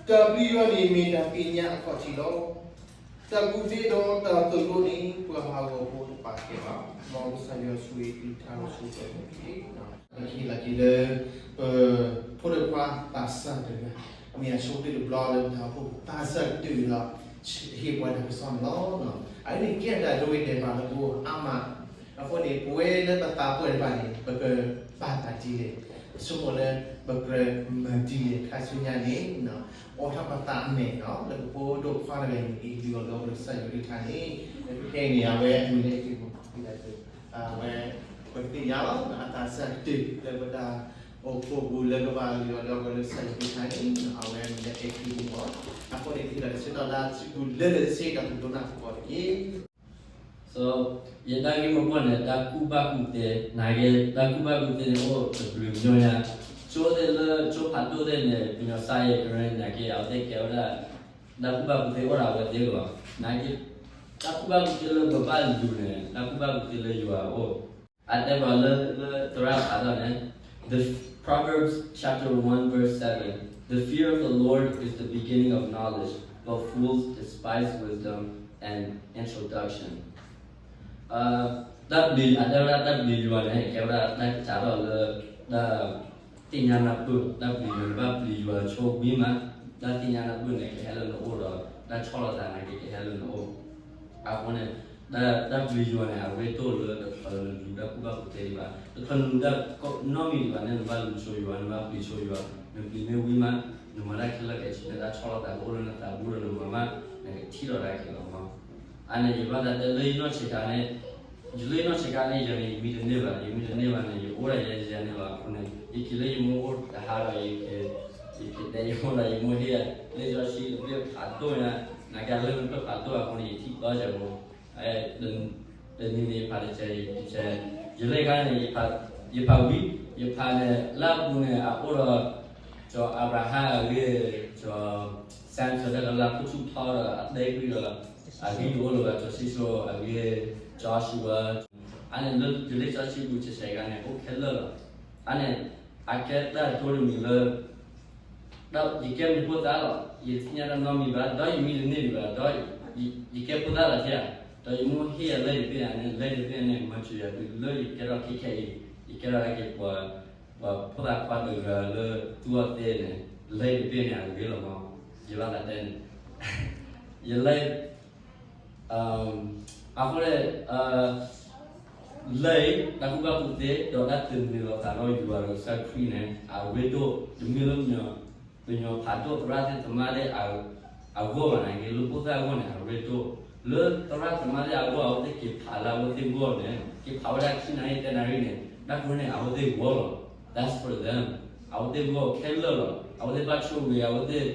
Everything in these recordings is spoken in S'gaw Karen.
တၢ်ပျံၤယွၤန့ၣ်မ့ၢ်တၢ်သ့ၣ်ညါအခီၣ်ထံးလီၤ. တၢ်ကူၣ်သ့ဒီးတၢ်သိၣ်လိန့ၣ် ပှၤဟးဂီၤဖိတပာ်ကဲဘၣ်. မ်ကစၢ်ယွၤဆိၣ်ဂ့ၤကလုၢ်ကထါဒီးဆိၣ်ဂ့ၤက့ၤ လၢခံလၢခံလၢ ပဖိဒိၣ်ခွါသးစၢ်တဂၤ မ့ၢ်အဆိကတၢၢ်တဘျီလၢပတၢ်အိၣ်ဖှိၣ်သးစၢ်ကတၢၢ်ဒီး ဟ့ၣ်ပှၤတၢ်ကစီၣ်န့ၣ်လီၤ. အဝဲန့ၣ်ကဲတၢ်ဒိဂ့ၤဒဲးဘးလၢပဂီၢ်အါမး. အဃိန့ၣ် ပဝဲလၢပသးပှၢ်တဖၣ်န့ၣ် ပကဘၣ်သးဒ်လဲၣ်, ဆိကမိၣ်လၢပကြၢးမၤဒ်လဲၣ် ခါဆူညါန့ၣ် အိးထီၣ်ပသးအမဲာ်န့ၣ် လၢပဖိဒိၣ်ခွါတဂၤအံၤန့ၣ် အံၤဒုးအီၤလၢပကစၢ်ယွၤကလုၢ်ကထါန့ၣ် ဖဲန့ၣ်အဝဲအမံၤလၢအံၤ အဝဲ ပသ့ၣ်ညါလီၤ အသးစၢ်ကတၢၢ်လၢပတၢ်အိၣ်ဖှိၣ်ပူၤလၢကဘၣ်လုၢ်အီၤလၢပကစၢ်ယွၤကလုၢ်ကထါန့ၣ် အဝဲမ့ၢ်လၢအဲၣ်ခံပူၤမး. အဃိန့ၣ် ပကလဲၤဆၢထၢၣ်လၢစုပူၤလၢလၢတဆ့ တၢ်သူၣ်ဒိၣ်နၢ်သကိးတက့ၢ်. So ယတၢ်ဂ့ၢ်မိၢ်ပှၢ်န့ၣ် တၢ်ကူၣ်ဘၣ်ကူၣ်သ့, နာ်က့ တၢ်ကူၣ်ဘၣ်ကူၣ်သ့န့ၣ် အိၣ်တဘျုးကညီညါ, ကၠိသ့ၣ်လၢကၠိဖးဒိၣ်သ့ၣ်န့ၣ် ပညီစါယဲၢ်ကရၢနာ်က့ အဝဲသ့ၣ်ကဲဝဲဒၣ် တၢ်ကူၣ်ဘၣ်ကူၣ်သ့အိၣ်ဒီးအဝဲသ့ၣ်လီၤ. နာ်က့ တၢ်ကူၣ်ဘၣ်ကူၣ်သ့လၢပဘၣ်လူၤန့ၣ် တၢ်ကူၣ်ဘၣ်ကူၣ်သ့လၢယွၤအအိၣ် အတဲပှၤလၢ လၢသရၣ်ဖးဒိၣ်န့ၣ်, the Proverbs chapter one verse seven, the fear of the Lord is the beginning of knowledge, but fools despise wisdom and instruction. တၢ်ပျံၤ အတဲဝဲဒၣ်တၢ်ပျံၤယွၤန့ၣ် ကဲဝဲဒၣ်တၢ်ကစးထီၣ်လၢ တၢ်သ့ၣ်ညါနၢ်ပၢၢ်, တၢ်ပျံၤယွၤ နဘၣ်ပျံၤယွၤဆိဝံၤမး တၢ်သ့ၣ်ညါနၢ်ပၢၢ်န့ၣ် ကဟဲလၢနအိၣ်ဒီး တၢ်ဆီၣ်လီၤသးနာ်က့ ကဟဲလၢနအိၣ်. အဃိန့ၣ် တၢ်ပျံၤယွၤန့ၣ် အရ့ဒိၣ်လၢတချုးနလူၤတၢ်ကူၣ်ဘၣ်ကူၣ်သ့ဒံးဘၣ်, တချုးနလူၤတၢ်နီတမံၤဒံးဘၣ်န့ၣ် နဘၣ်လူၤဆိယွၤ နဘၣ်ပျံၤဆိယွၤ, နပျံၤမ့ၢ်ဝံၤမး နမၤတၢ်ခဲလၢာ်ခဲဆ့န့ၣ် တၢ်ဆီၣ်လီၤသးကအိၣ်လၢနသးပူၤဒီးနမၤမး နကထံၣ်လီၤတၢ်ခဲလၢာ်မး. အန့ၣ် ယဘၣ်သးတဲလၢယနီၢ်ဆံးခါန့ၣ် ယလၢယနီၢ်ဆံးခါန့ၣ် ယၤန့ၣ် ယမံတန့ၢ်ဘၣ်, ယမံတန့ၢ်ဘၣ်န့ၣ် ယအိၣ်ဒီးယၤယၤန့ၣ်လီၤ. အဃိန့ၣ် ယက့ၤလၢယမိၢ်အိၣ်တဟါဒီး ယက့ၤတဲယမိၢ်ဒီး ယမိၢ်ဟ့ၣ်ယၤ လၢစီဆှံတဘ့ၣ်ဖးဒိၣ်ညါ, နာ်က့လၢနဖျၢၣ်ဖးဒိၣ်အဃိန့ၣ် ယထံၣ်သီစၢၤဖိ တနံၤန့ၣ် ယဖးတစဲး ယဖးတစဲး, ယလၢခါန့ၣ် ယဖးဝံၤ ယဖးန့ၣ် လၢအပူၤန့ၣ် အအိၣ်ဒီး ကၠီၤအၤဘြၤဟၣ်အဂ့ၢ်, ကၠီၤ Samson တၢ်ကလၢ်ခိၣ်ဆူၣ်ထီဒီး အတဲကွံာ်ဒီး အဂ့ၢ်ယအိၣ်လၢၤဘၣ် ကၠီၤစံၣ်စိၤအဂ့ၢ်, Joshua, အန့ၣ်လၢယလၢစီဆှံပူၤ ကစဲးခါန့ၣ် အိၣ်ခဲလၢာ်လီၤ. အန့ၣ် အကဲတၢ်ဒိတမံၤလၢ ဒီးယကဲမုၢ်ဖိသၣ်လီၤ, ယသ့ၣ်ညါတၢ်နီတမံၤဘၣ်, ဒီးယမံတန့ၢ်ဒံးဘၣ်, ဒီးယကဲဖိသၣ်လီၤဧါ, ဒီးယမိၢ်ဟ့ၣ်ယၤလၢယတဘ့ၣ်န့ၣ် လၢယတဘ့ၣ်န့ၣ် မၤစၢၤယၤတုၤလၢယကဲထီၣ်ခဲခဲအံၤ, ယကဲထီၣ်က့ၤပှၤ ပှၤဖိသၣ်ခွါတဂၤလၢသူၣ်အီၣ်သ့န့ၣ် လၢယတဘ့ၣ်န့ၣ် အဂ့ၢ်လီၤမး, ယဘၣ်သးတဲန့ၣ် ယလၢ အဃိန့ၣ် လၢ တၢ်ကူၣ်ဘၣ်ကူၣ်သ့ ဒီးတၢ်သန့ၤလီၤသးဒီးယွၤဒီးကစၢ်ခရံာ်န့ၣ် အရ့ဒိၣ်, တမ့ၢ်လၢ ပညီဖးဒိၣ်သရၣ်သ့ၣ်သမါသ့ၣ်အဂီၢ်ဘၣ်နာ်က့ လၢဖိသၣ်အဂီၢ်န့ၣ် အရ့ဒိၣ်, လၢသရၣ်သမါသ့ၣ်အဂီၢ် အဝဲသ့ၣ်က့ၤဖးလၢအဝဲသ့ၣ်ဂီၢ်န့ၣ် က့ၤဖးဝဲဒၣ်ခံနၣ်ရံၣ်သၢနၣ်ရံၣ်န့ၣ် တၢ်ကီန့ၣ် အဝဲသ့ၣ်ဂီၢ်လီၤ, that's for them, အဝဲသ့ၣ်ဂီၢ်ခဲလၢာ်လီၤ, အဝဲသ့ၣ်ဘၣ်ဆိၣ်ဂ့ၤ အဝဲသ့ၣ်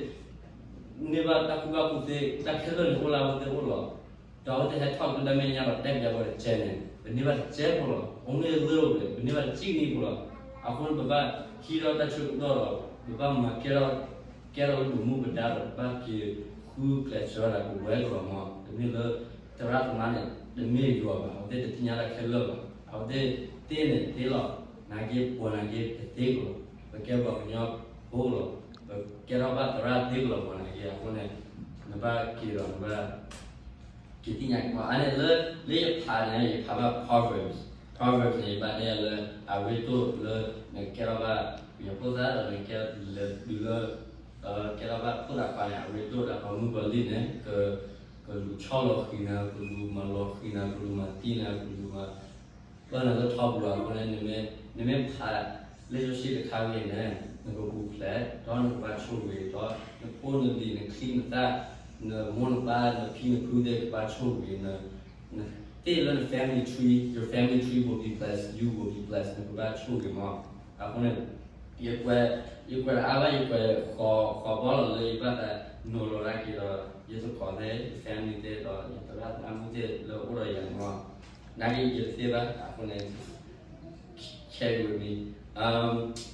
န့ၢ်ဘၣ်တၢ်ကူၣ်ဘၣ်ကူၣ်သ့ တၢ်ခဲလၢာ်န့ၣ်အိၣ်လၢအဝဲသ့ၣ်အိၣ်လီၤ. ဒီးအဝဲသ့ၣ်ဟဲထီၣ်ကဒါမဲာ်ညါဒီးတဲပၠးဝဲတကဲန့ၣ် ပန့ၢ်ဘၣ်တကဲဖိလီၤ. Only a little bit, ပန့ၢ်ဘၣ်တစဲးနံၣ်ဖိလီၤ. အဃိန့ၣ် ပဘၣ်ဟံးထီၣ်တၢ်ဆၢကတီၢ်ဒီး ပဘၣ်မၤကဲထီၣ် ကဲထီၣ်လၢပမူပဒါဒီး ပဘၣ်က့ၤဃုကျဲးစၢးဝဲဒၣ်ပဝဲကလီၤမီၤ. တမ့ၢ်လၢသရၣ်သမါန့ၣ် တမ့ၢ်ယွၤဘၣ်, အဝဲသ့ၣ်တသ့ၣ်ညါတၢ်ခဲလၢာ်ဘၣ်. အဝဲသ့ၣ်သ့န့ၣ်သ့လီၤ. နာ်က့ပှၤနာ်က့ပသ့ကလီၤ. ပကဲပှၤကညီဖိလီၤ. ပကဲထီၣ်ဘၣ်သရၣ်သ့ကလီၤ ပှၤနာ်က့. အဃိန့ၣ် နဘၣ်က့ၤဒီးနဘၣ် က့ၤသ့ၣ်ညါက့ၤမီၤ. အါန့ၣ်လၢ လၢယဖးန့ၣ် ယဖးဘၣ် Proverbs, Proverbs န့ၣ် ယဘၣ်တဲလၢ အရ့ဒိၣ်လၢ နကဲထီၣ်ဘၣ် ပှၤဖိသၣ်ဒီးနကဲလဲၤတုၤလၢ ကဲထီၣ်ဘၣ်ဖိသၣ်ခွါန့ၣ် အရ့ဒိၣ်ဒီးပှၤမုၣ်ပှၤလံၤန့ၣ် ကလူၤဆီလီၤဃံၤနၤ, ကလူၤမၤလီၤဃံၤနၤ, ကလူၤမၤသံနၤ, ကလူၤမၤ ပၢနၤလၢထီပူၤအဃိန့ၣ် နမ့ၢ်ဖးလံာ်စီဆှံတခါဂ့ၤန့ၣ် နကပူၤဖျဲး ဒီးနကဘၣ်ဆိၣ်ဂ့ၤ ဒီးနဖိနလံၤ နချံနသၣ် နမိၢ်နပၢ် နဖံနဖုသ့ၣ်ကဘၣ်ဆိၣ်ဂ့ၤ, နသ့ၣ်လၢန family tree, your family tree will be blessed, you will be blessed, နကဘၣ်ဆိၣ်ဂ့ၤမီၤ. အဃိန့ၣ် ယကွဲး ယကွဲးတအါဘၣ် ယကွဲးဃီၤဃီၤဘီလီၤလၢယဘၣ်သးနီၤလီၤဒၣ်က့ၤဒီး ယသကိးသ့ၣ် ယ family သ့ၣ်ဒီး ယသရၣ်သမါမုၣ်သ့ၣ်လၢအိၣ်ဒီးယၤန့ၣ်မီၤ. နာ်က့ယတသ့ဘၣ် အဃိန့ၣ် carry with me.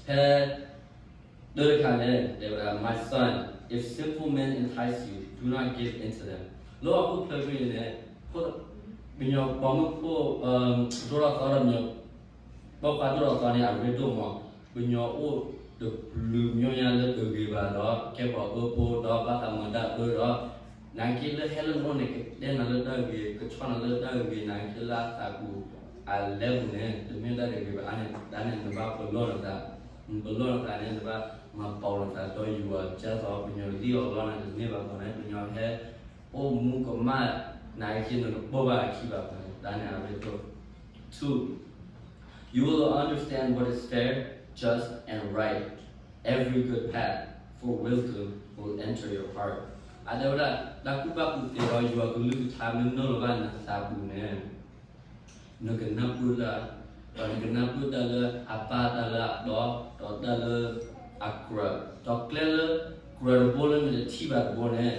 ဖဲ တၢ်တခါန့ၣ် တဲဝဲဒၣ် My son, if sinful men entice you, do not give in to them. လၢဟီၣ်ခိၣ်ချၢဖဲအံၤန့ၣ် ပှၤကညီပိာ်မုၣ်ဖိ ဒိၣ်ထီၣ်သီထီၣ် ပှၤကညီပိာ်ခွါဒိၣ်ထီၣ်သီန့ၣ် အရ့ဒိၣ်မီၤ. ပှၤကညီအိၣ်တဘျုးမံၤညါလၢတဂ့ၤဘၣ်ဒီး ကဲပှၤအၢဖိဒီးဘၣ်သးမၤတၢ်အၢဒီး နာ်က့လၢဟဲလၢနအိၣ်န့ၣ် ကတဲနၤလၢတၢ်ဂ့ၤ ကဆီၣ်နၤလၢတၢ်ဂ့ၤ နာ်က့လၢအသးပူၤ အလဲပူၤန့ၣ် တမ့ၢ်တၢ်တဂ့ၤဘၣ်. အါန့ၣ် တၢ်န့ၣ် နဘၣ်ပလီၢ်နသး, နပလီၢ်နသးန့ၣ် နဘၣ်မၤပိာ်နသးဒီးယွၤ ကဲသိး ပှၤကညီလံၣ်အီၤလီၢ်န့ၣ် တန့ၢ်ဘၣ်ဃီန့ၣ် ပှၤကညီဟဲအိၣ်မူကမၣ် နာ်က့နတပိာ်ဘၣ်အခံဘၣ်ဃီန့ၣ် တၢ်န့ၣ်အရ့ဒိၣ်. Two, you will understand what is fair, just, and right, every good path, for wisdom will enter your heart. အတဲဝဲဒၣ် တၢ်ကူၣ်ဘၣ်ကူၣ်သ့ဒီး ယွၤကလုၢ်ကထါမ့ၢ်နုာ်လီၤဘၣ်နသးပူၤန့ၣ် နကနၢ်ပၢၢ်တၢ်, ဒီးနကနၢ်ပၢၢ်တၢ်လၢအဘၣ်တၢ်လၢအတီ, ဒီးတၢ်လၢအကြၢး, ဒီးကျဲလၢကြၢးတဘိလၢနတထံၣ်ဘၣ်တဘိန့ၣ်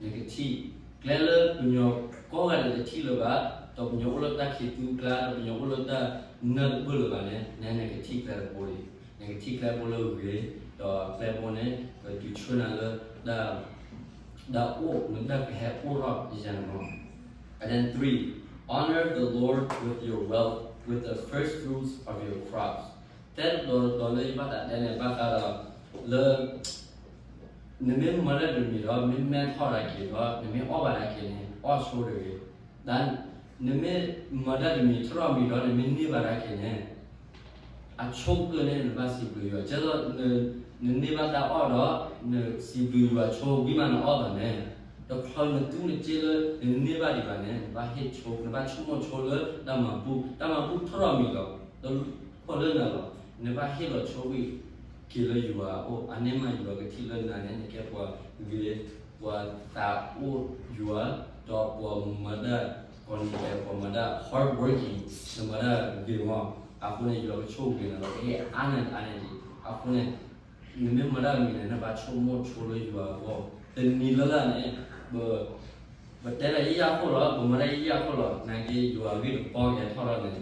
နကထံၣ်, ကျဲလၢပှၤကညီကိးဂၤဒဲးတထံၣ်လၢၤဘၣ်, ဒီးပှၤကညီအိၣ်လၢတၢ်ခံးသူကျါ, ဒီးပှၤကညီအိၣ်လၢတၢ်နၢ်တပၢၢ်လၢၤဘၣ်န့ၣ် နကထံၣ်ကျဲတဘိလံ. နကထံၣ်ကျဲဘိလၢဂ့ၤ, ဒီးကျဲဘိန့ၣ် ကဒုးဆှၢနၤလၢ တၢ်အိၣ်မူ တၢ်ကဟဲအိၣ်ထီၣ်ယၤန့ၣ်လီၤ. And then three, honor the Lord with your wealth, with the first fruits of your crops. တဲတတီၤတီၤလၢယဘၣ်သးတဲန့ၣ် ဘၣ်ဃးဒီးလၢ နမ့ၢ်မၤတၢ်တမံၤဒီး မ့ၢ်မဲထီၣ်ဒၣ်က့ၤဒီး နမ့ၢ်အီၣ်ဘၣ်ဒၣ်က့ၤန့ၣ် အီၣ်ဆိတဂ့ၤ. ဒီးနမ့ၢ်မၤတၢ်တမံၤထီၣ်မံၤဒီး နမ့ၢ်န့ၢ်ဘၣ်ဒၣ်က့ၤန့ၣ် အဆိကတၢၢ်န့ၣ် နဘၣ်စံးဘျုးယွၤ. ကဲသိး နန့ၢ်ဘၣ်တၢ်အီၣ်ဒီး နစံးဘျုးယွၤဆိဝံၤမးနအီၣ်ဘၣ်န့ၣ်, တချုးနသူနစ့လၢ နန့ၢ်ဘၣ်ဒံးဘၣ်န့ၣ် နဘၣ်ဟ့ၣ်ဆိ, နဘၣ်ဆိကမိၣ်ဆိလၢတၢ်မၤဘူၣ်, တၢ်မၤဘူၣ်ထီၣ်ထီၣ်မံၤလီၤ. တလိၣ်လၢနၤလီၤ. နဘၣ်ဟ့ၣ်လီၤဆိဝံၤက့ၤလၢယွၤအအိၣ်, အန့ၣ်မးယွၤကထံၣ်လၢနၤန့ၣ် နကဲပှၤဂ့ၤ, ပှၤသးအိၣ်ယွၤ, ဒီးပှၤမၤတၢ်ကိးနံၤဒဲး ပှၤမၤတၢ် hard working, နမၤတၢ်ဂ့ၤမး, အဃိန့ၣ် ယွၤကဆိၣ်ဂ့ၤနၤလီၤ. အါန့ၢ်အါန့ၢ်ဒံး. အဃိန့ၣ် နမ့ၢ်မၤတၢ်တမံၤန့ၣ် နဘၣ်ဆိကမိၣ်ဆိလၢယွၤအဂီၢ်, တနံၤလၢ်လၢ်န့ၣ် ပ ပတဲတၢ်ယံာ်ယံာ်အခိၣ်လီၤ, ပမၤတၢ်ယံာ်ယံာ်အခိၣ်လီၤ, နာ်က့ယွၤအဂ့ၢ်တပီၢ်ကဟဲထီၣ်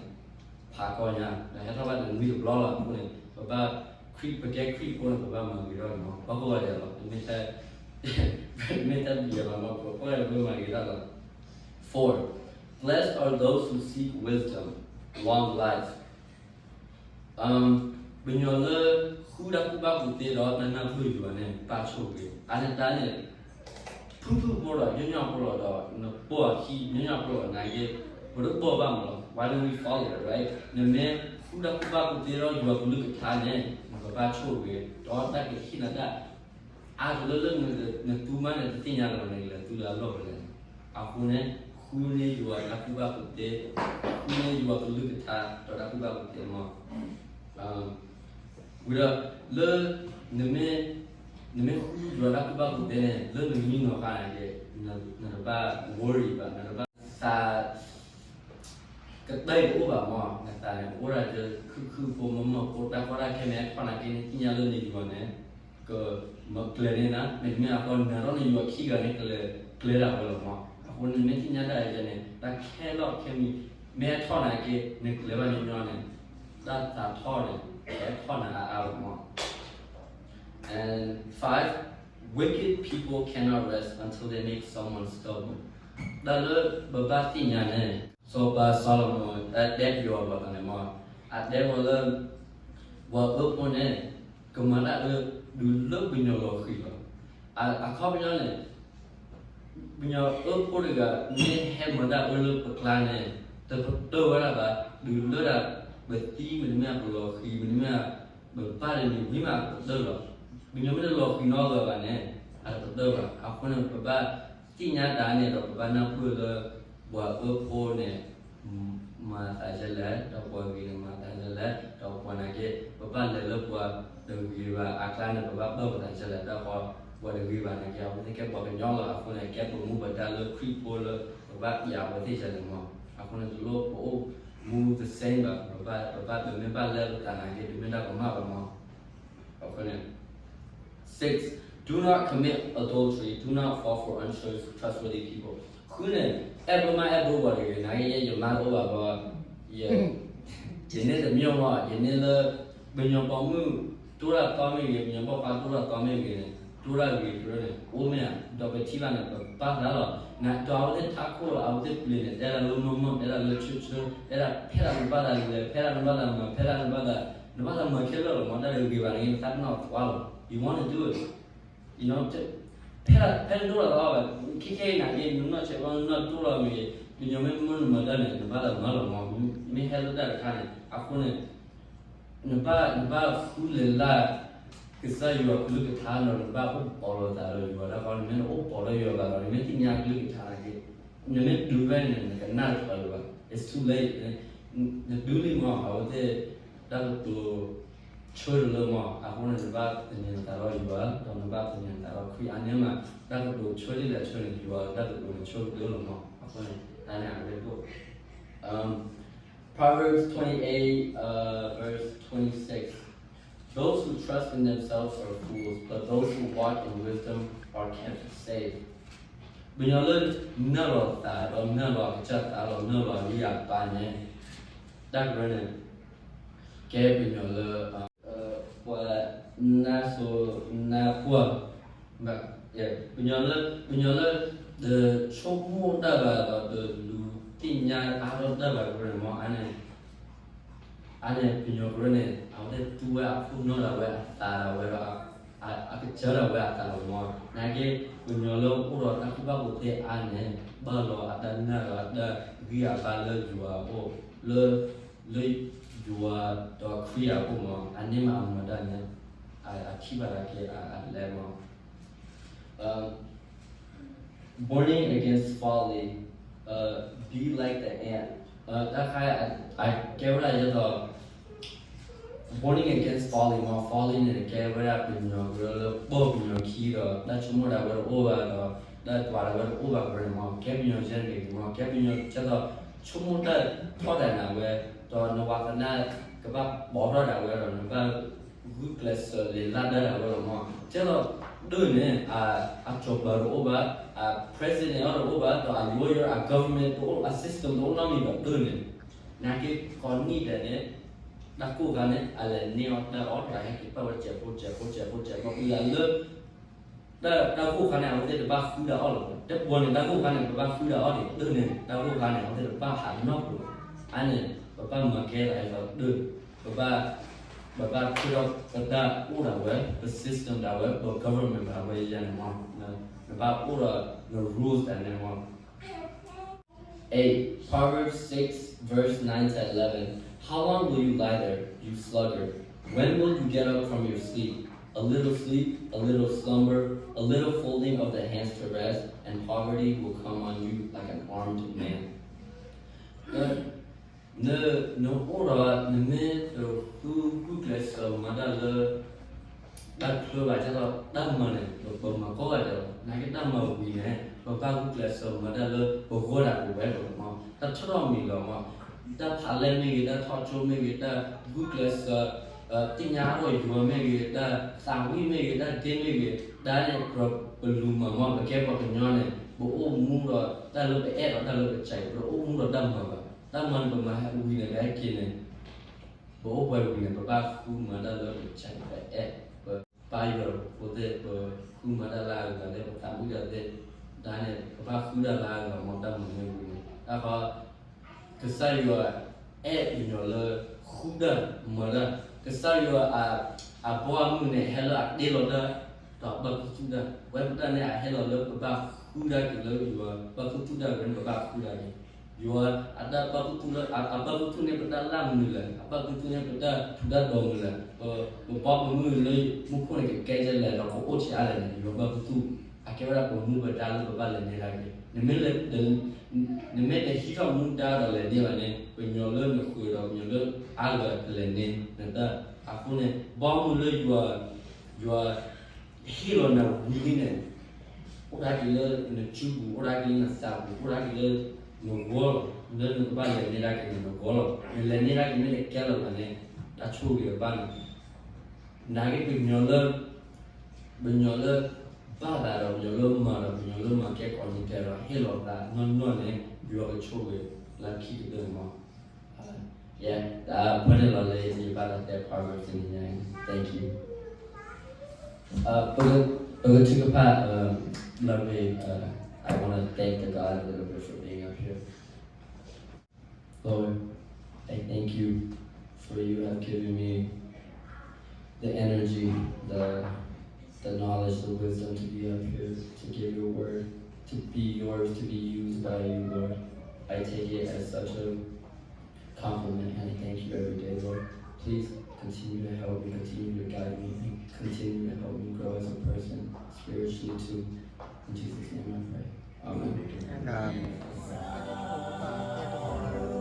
ထီၣ်န့ၣ် ဖးကီညါ, ဒီးဟဲထီၣ်ဘၣ်တနွံတဘျီလီၤ. အဃိန့ၣ် ပဘၣ်ခရံာ်, ပကဲခရံာ်ဖိန့ၣ် ပဘၣ်မၤဂ့ၤထီၣ်န့ၣ်လီၤ. ဘၣ်ဃိဝဲဒၣ်လီၤ, တမ့ၢ်ထဲ, တမ့ၢ်ထဲပယဲၢ်ဘၣ်မး, ပကိးဂၤဒဲးပမၤဂ့ၤထီၣ်လီၤ. Four, blessed are those who seek wisdom, long life. ပှၤကညီလၢဃုတၢ်ကူၣ်ဘၣ်ကူၣ်သ့ဒီးတၢ်နၢ်ပၢၢ်ယွၤန့ၣ် ဘၣ်ဆိၣ်ဂ့ၤ. အါန့ၢ်တၢ်န့ၣ် ဖုၣ်ဖုၣ်ဖိဒီးညီညီဖိလီၤ, ဒီးနပိာ်အခံညီညီဖိလီၤ, နာ်က့ ပတပိာ်ဘၣ်မးလီၤ. Why don't we follow it, right? နမ့ၢ်ဃုတၢ်ကူၣ်ဘၣ်ကူၣ်သ့ဒီးယွၤကလုၢ်ကထါန့ၣ် နကဘၣ်ဆိၣ်ဂ့ၤ, ဒီးတၢ်ကဟ့ၣ်နၤတၢ် အါတလၢလၢနသူမးန့ၣ် တသ့ၣ်ညါလၢၤဘၣ်န့ၣ် လဲၤသူလၢအလီၢ်ဖဲလဲၣ်. အဃိန့ၣ် ဃုန့ၢ်ယွၤတၢ်ကူၣ်ဘၣ်ကူၣ်သ့, ဃုန့ၢ်ယွၤကလုၢ်ကထါ ဒီးတၢ်ကူၣ်ဘၣ်ကူၣ်သ့မး. ဝံၤဒီး လၢ နမ့ၢ်, နမ့ၢ်ဃုယွၤတၢ်ကူၣ်ဘၣ်ကူၣ်သ့န့ၣ် လၢနမံနီၤဃါန့ၣ် နတဘၣ် worry ဘၣ်, နတဘၣ်သး ကတၢၢ်တအိၣ်ဘၣ်မး, နသးန့ၣ် အိၣ်ဒၣ်လၢခုၣ်ခုၣ်ဖိမုာ်မုာ်ဖိ, တၢ်ကီတၢ်ခဲမ့ၢ်ဟဲထီၣ်နာ်က့ နသ့ၣ်ညါလၢနယွၤန့ၣ် ကမၤကျဲၤန့ၢ်နၤ, မ့တမ့ၢ်အဃိ နၤဒီးနယွၤခံဂၤန့ၣ် ကလဲၤကျဲၤဒၣ်ဝဲလီၤမး. အဃိန့ၣ် နမ့ၢ်သ့ၣ်ညါတၢ်အံၤန့ၣ် တၢ်ခဲလၢာ်ခဲဆ့ မ့ၢ်ဟဲထီၣ်နၤက့ နကျဲၤဘၣ်ညီညီန့ၣ် တၢ်သးထီၣ်န့ၣ် ကဟဲထီၣ်နၤအါအါလီၤမး. And five, wicked people cannot rest until they make someone stumble. တၢ်လၢပဘၣ်သ့ၣ်ညါန့ၣ် စီၤပၤစီၤၡလိၤမိၣ် အတဲပယီၤပှၤတၢ်န့ၣ်မး, အတဲဝဲလၢ ပှၤအၢဖိန့ၣ် ကမၤတၢ်အၢ တုၤလၢပှၤကညီလီၤဃံၤလီၤ. အခီပညီန့ၣ် ပှၤကညီအၢဖိတဂၤ မ့ၢ်ဟဲမၤတၢ်အၢလၢပကျါန့ၣ် တပတုာ်ဝဲဒၣ်ဘၣ်, တုၤလၢဒၣ်ပသံမ့တမ့ၢ် ပလီၤဃံၤမ့တမ့ၢ် ပဘၣ်တနံၤဝံၤမး အတပတုာ်လီၤ. ပှၤကညီမ့ၢ်တလီၤဃံၤနီတဂၤဘၣ်န့ၣ် အတပတုာ်ဘၣ်. အဃိန့ၣ် ပဘၣ်သ့ၣ်ညါတၢ်န့ၣ်ဒီး ပဘၣ်နၢ်ပၢၢ်လၢ ပှၤအၢဖိန့ၣ် မၤသးဒ်လဲၣ်, ဒီးပှၤဂ့ၤန့ၣ်မၤသးဒ်လဲၣ်, ဒီးပှၤနာ်က့ ပဘၣ်လဲၤလၢပှၤတဂ့ၤဘၣ်အကျါန့ၣ် ပဘၣ်ပၢၢ်ပသးဒ်လဲၣ်. တၢ်ဃီ ပှၤတဂ့ၤဘၣ်နာ်က့ အဝဲသ့ၣ်ကဲပှၤကညီလီၤ. အဃိန့ၣ် ကဲပမူပဒါလၢခရံာ်ဖိလၢ ပဘၣ်ပျးဝဲသ့ၣ်ဒ်လဲၣ်မး. အဃိန့ၣ် တလိၣ်ပအိၣ်မူ the same ဘၣ်, ပဘၣ် ပဘၣ် ပမ့ၢ်ဘၣ်လဲၤပသးနာ်က့ တမ့ၢ်တၢ်ကမၣ်ဘၣ်မး. အဃိန့ၣ် Six, do not commit adultery, do not fall for untrustworthy people. ဃုန့ၣ် အဲၣ်ဘၢမးအဲၣ်ဘၢပှၤတဂ့ၤ, နာ်က့ ယမါတအိၣ်ဘၣ်ဘၣ်, ယ ယန့ၢ်တမံၤမး, ယန့ၢ်လၢ ပှၤကညီပိာ်မုၣ် တိၢ်တၢ်သီမ့ၢ်ဂ့ၤ, ပှၤကညီပိာ်ခွါတိၢ်တၢ်သီမ့ၢ်ဂ့ၤန့ၣ် တိၢ်တၢ်ဂ့ၤတရၢန့ၣ် အိၣ်မ့ၢ်ဧါ, ဒီးပထံၣ်ဘၣ်န့ၣ် ပဘၣ်သးလီၤ. နဒီးအဝဲသ့ၣ်ထးခိၣ်လီၤ, အဝဲသ့ၣ်ပျ့ၤန့ၣ် တဲဒၣ်လၢမုၢ်မုၢ်, တဲဒၣ်လၢဆၢဆၢ, တဲဒၣ်ဖဲဒၣ်နဘၣ်သးလဲၤ, ဖဲဒၣ်နဘၣ်သးမၤ, ဖဲဒၣ်နဘၣ်သး နဘၣ်သးမၤခဲလၢာ်လီၤမး, တၢ်တဂ့ၤဘၣ်န့ၣ် နသးပ့ၤနီၣ်သွါလီၤ. You want to do it. ဖဲဒၣ် ဖဲဒၣ်နတိၢ်လီၤသီဘၣ်, ခဲခဲအံၤနာ်က့ နနီၢ်ဆဲးဘီ နနီၢ်တိၢ်လီၤမ့ၢ်ဂ့ၤ, ပှၤကညီမ့ၢ်မၢနမၤတၢ်န့ၣ် နဘၣ်သးမၤလီၤမး, မ့ၢ်ဟဲလၢတၢ်တခါန့ၣ်. အဃိန့ၣ် နဘၣ် နဘၣ်ဃုလဲၤလၢ ကစၢ်ယွၤကလုၢ်ကထါဒီး နဘၣ်အိၣ်ပိာ်လိာ်သးဒီးယွၤတၢ်ဃီ, နမ့ၢ်တအိၣ်ပိာ်ဒီးယွၤဘၣ်ဒီး နမ့ၢ်သ့ၣ်ညါကလုၢ်ကထါနာ်က့ နမ့ၢ်ဒုးဖဲန့ၣ် နကနၣ်တထီၣ်လၢၤဘၣ်. It's too late. နဒုးလံမး အဝဲသ့ၣ် တၢ်ကတိၤဆၢတလၢမး. အဃိန့ၣ် နဘၣ်သန့ၤနသးဒီးယွၤ ဒီးနဘၣ်သန့ၤနသးဒီးခရံာ်အါန့ၢ်မး. တၢ်ကတိၤဆၢဒ်လဲၣ်ဆၢန့ၣ် ယွၤတၢ်ကတိၤန့ၣ်ဆၢကဒၢလီၤမး. အဃိန့ၣ် တၢ်န့ၣ်အရ့ဒိၣ် Proverbs twenty-eight, uh, verse twenty-six. Those who trust in themselves are fools, but those who walk in wisdom are kept safe. ပှၤကညီလၢနၢ်လီၤသးဒီးနၢ်လီၤအကစၢ်သးဒီးနၢ်လီၤအဂံၢ်အဘါန့ၣ် တၢ်ကရၢန့ၣ် ကဲပှၤကညီလၢ ပှၤနၢ်စိၤနၢ်ပှၢ် ပှၤကညီလၢ ပှၤကညီလၢ တဆိကမိၣ်တၢ်ဘၣ်ဒီးတလူၤသ့ၣ်ညါအါထီၣ်တၢ်ဘၣ်ကရၢန့ၣ်မး အါန့ၣ် အါန့ၣ် ပှၤကညီကရၢန့ၣ် အဝဲသ့ၣ်သူဝဲအခိၣ်နူာ်ဒၣ်ဝဲအသးဒၣ်ဝဲဒီး အကစၢ်ဒၣ်ဝဲအသးလီၤမး. နာ်က့ ပှၤကညီလၢအိၣ်ဒီးတၢ်ကူၣ်ဘၣ်ကူၣ်သ့အါန့ၣ် ဘၣ်လီၤအတၢ်နာ်ဒီးအတၢ်ဂံၢ်အဘါလၢယွၤအအိၣ် လၢ လၢယွၤဒီးခရံာ်အအိၣ်မး အန့ၣ်မးအမၤတၢ်န့ၣ် အထံၣ်ဘၣ်ဒၣ်က့ၤအလဲမး Warning against folly, uh, be like the ant. တၢ်ခါအကဲဝဲဒၣ်ယဲသိး warning against folly မး folly န့ၣ် ကဲဝဲဒၣ်ပှၤကညီကရၢလၢပိာ်ပှၤကညီခံဒီး တၢ်ဆိကမိၣ်ဒၣ်ဝဲတအိၣ်ဘၣ်ဒီး တၢ်ကွၢ်ဒၣ်ဝဲတအိၣ်ဘၣ်ကရၢန့ၣ်မး ကဲပှၤကညီယဲန့ၣ်မး ကဲပှၤကညီကဲသိး ဆိကမိၣ်တၢ်ထီၣ်ဒၣ်နၤဝဲ ဒီးနဝါသနာ်ကဘၣ်ပိာ်ထီၣ်ဒၣ်ဝဲဒီး နဘၣ်ဂုာ်ကျဲးစၢးလဲၤလၢဒၢးဒၣ်ဝဲလီၤမး ကဲသိး ဒၢးန့ၣ် အကၠီၤပၤတအိၣ်ဘၣ်, အ president အီၤတအိၣ်ဘၣ်, ဒီးအ lawyer အ government တအိၣ်, အ system တအိၣ်နီတမံၤဘၣ် ဒၢးန့ၣ်, နာ်က့ကိးနံၤဒဲးန့ၣ် တၢ်ကိၢ်ခါန့ၣ် အလဲၤန့ၢ်အီၤတၢ်အီၣ်တဂၤ ဟဲက့ၤပာ်ဝဲတစဲးဖိတစဲးဖိတစဲးဖိ ပှၤအံၤလၢ တၢ်ကိၢ်ခါန့ၣ် အဝဲသ့ၣ်တဘၣ်ဃုဒၣ်အီၣ်လီၤ. တဘျီန့ၣ် တၢ်ကိၢ်ခါန့ၣ် ပဘၣ်ဃုဒၣ်အီၣ်န့ၣ် ဒၢးန့ၣ် တၢ်ကိၢ်ခါန့ၣ် အဝဲသ့ၣ်တဘၣ်ဟးနီၢ်ပူၤလီၤ. အါန့ၣ် ပဘၣ်မၤကဲဒၣ်အသိးဒၢး, ပဘၣ် ပဘၣ်ထုးထီၣ်ပတၢ်အိၣ်ဒၣ်ဝဲ, ပ system ဒၣ်ဝဲ, ပ government ဒၣ်ဝဲယဲန့ၣ်မး, နဘၣ်အိၣ်ဒီးန rules ဒၣ်န့ၣ်မး. Eight, Proverbs six, verse nine to eleven. How long will you lie there, you sluggard? When will you get up from your sleep? A little sleep, a little slumber, a little folding of the hands to rest, and poverty will come on you like an armed man. န နအိၣ်ဒီး နမ့ၢ်တဃုဂုာ်ကျဲးစၢးမၤတၢ်လၢ တၢ်ချၢဘၣ် ကဲသိး တၢ်မၤန့ၣ် ပမၤကိးဂၤဒဲးလီၤ. နာ်က့တၢ်မၤဝံၤန့ၣ် ပဘၣ်ဂုာ်ကျဲးစၢးမၤတၢ်လၢပဂီၢ်ဒၣ်ပဝဲလီၤမး. တၢ်ထီၣ်ထီၣ်မံၤလီၤမး. တၢ်ဖးလဲၢ်မ့ၢ်ဂ့ၤ, တၢ်ထီၣ်ကၠိမ့ၢ်ဂ့ၤ, တၢ်ဂုာ်ကျဲးစၢး သ့ၣ်ညါထီၣ်ယွၤမ့ၢ်ဂ့ၤ, တၢ်သးဝံၣ်မ့ၢ်ဂ့ၤ, တၢ်ဒ့မ့ၢ်ဂ့ၤ, တၢ်န့ၣ် ပလူၤမၤမီၢ် ပကဲပှၤကညီန့ၣ် ပအိၣ်မူဒီးတၢ်လၢပအဲၣ်ဒီးတၢ်လၢပဆဲး, ပတအိၣ်မူဒီးတၢ်မၤဘၣ်. တၢ်မၤန့ၣ် ပမၤဟဲဝံၤန့ၣ် ပဟဲက့ၤန့ၣ် ပအိၣ်ပှဲၤဝံၤန့ၣ် ပဘၣ်ဃုမၤတၢ်လၢပဆဲး ပအဲၣ်, ပပၢ်ယွၤဖိသ့ၣ် ပဃုမၤတၢ်လၢအဂၤသ့ၣ်, ပသးဝံၣ်တၢ်သ့ၣ်, တၢ်န့ၣ် ပဘၣ်ဃုတၢ်လၢအဂၤမီၢ် တၢ်မၤမ့ၢ်ဝံၤန့ၣ်. တၢ်ဃီ ကစၢ်ယွၤအဲၣ်ပှၤကညီလၢဃုတၢ်မၤတၢ်, ကစၢ်ယွၤအဘီအမုၢ်န့ၣ် ဟဲလၢအတ့လီၤတၢ် ဒီးအဘၣ်ခူသူၣ်တၢ်, ဝဲပတၢ်န့ၣ် အဟဲလီၤလၢပဘၣ်ဃုတၢ်က့ၤလၢယွၤ ဘၣ်ခူသူၣ်တၢ်ဝဲန့ၣ် ပဘၣ်ဃုတၢ်က့ၤ ယွၤအတၢ်ဘၣ်ခူသူၣ်လၢ အဘၣ်ခူသူၣ်န့ၣ် ပတၢ်လၢ်မနုၤလဲၣ်, အဘၣ်ခူသူၣ်န့ၣ် ပတၢ်ထူးတၢ်တီၤမနုၤလဲၣ်, ပဘီပမုၢ်လၢမူခိၣ်န့ၣ် ကကဲဒ်လဲၣ် ဒီးကအိၣ်ဆံးအါလဲၣ်န့ၣ် ယွၤဘၣ်ခူသူၣ် အကဲဝဲဒၣ်ပမူပဒါလၢပဘၣ်လဲၤန့ၢ်တၢ်က့ၤ. နမ့ၢ် နမ့ၢ်တဟံးထီၣ်မူဒါဒီးလဲၤန့ၢ်ဘၣ်န့ၣ် ပှၤကညီလၢနဃၢၤဒီး ပှၤကညီလၢအါဂၤကလဲၤန့ၢ် နတၢ်အဃိန့ၣ် ဘီမုၢ်လၢယွၤ ယွၤဟ့ၣ်လီၤနၤဝံၤလံန့ၣ် အိၣ်ဒၣ်က့ၤလၢနစုပူၤ, အိၣ်ဒၣ်က့ၤလၢနသးပူၤ, အိၣ်ဒၣ်က့ၤလၢနဂီၢ်လီၤ. လၢနကဘၣ်လဲၤန့ၢ်ဒၣ်က့ၤန့ၣ် နဂီၢ်လီၤ. နလဲၤန့ၢ်ဒၣ်က့ၤမ့ၢ်တကဲလၢၤဘၣ်န့ၣ် တၢ်ဆိၣ်ဂ့ၤတဘၣ်န့ၣ် နာ်က့ ပှၤကညီလၢ ပှၤကညီလၢ ဘၣ်သးဒီး ပှၤကညီလၢမၤဒီး ပှၤကညီလၢမၤကဲကိးနံၤဒဲးဒီး ဟ့ၣ်လီၤသးနီၢ်နီၢ်န့ၣ် ယွၤကဆိၣ်ဂ့ၤလၢခံကတၢၢ်န့ၣ်မး. ယဲ တၢ်ပှဲၤန့ၣ်လီၤလၢယဘၣ်တၢ်တဲ Proverbs တနံၤညါအံၤ Thank you. ပက ပကထုကဖၣ် လၢမ့ၢ် I want to thank the God a little bit for being up here. Lord, I thank you for you have given me the energy, the the knowledge, the wisdom to be up here, to give your word, to be yours, to be used by you, Lord. I take it as such a compliment and I thank you every day, Lord. Please continue to help me, continue to guide me, and continue to help me grow as a person spiritually too. In Jesus' name I pray. Amen. ပ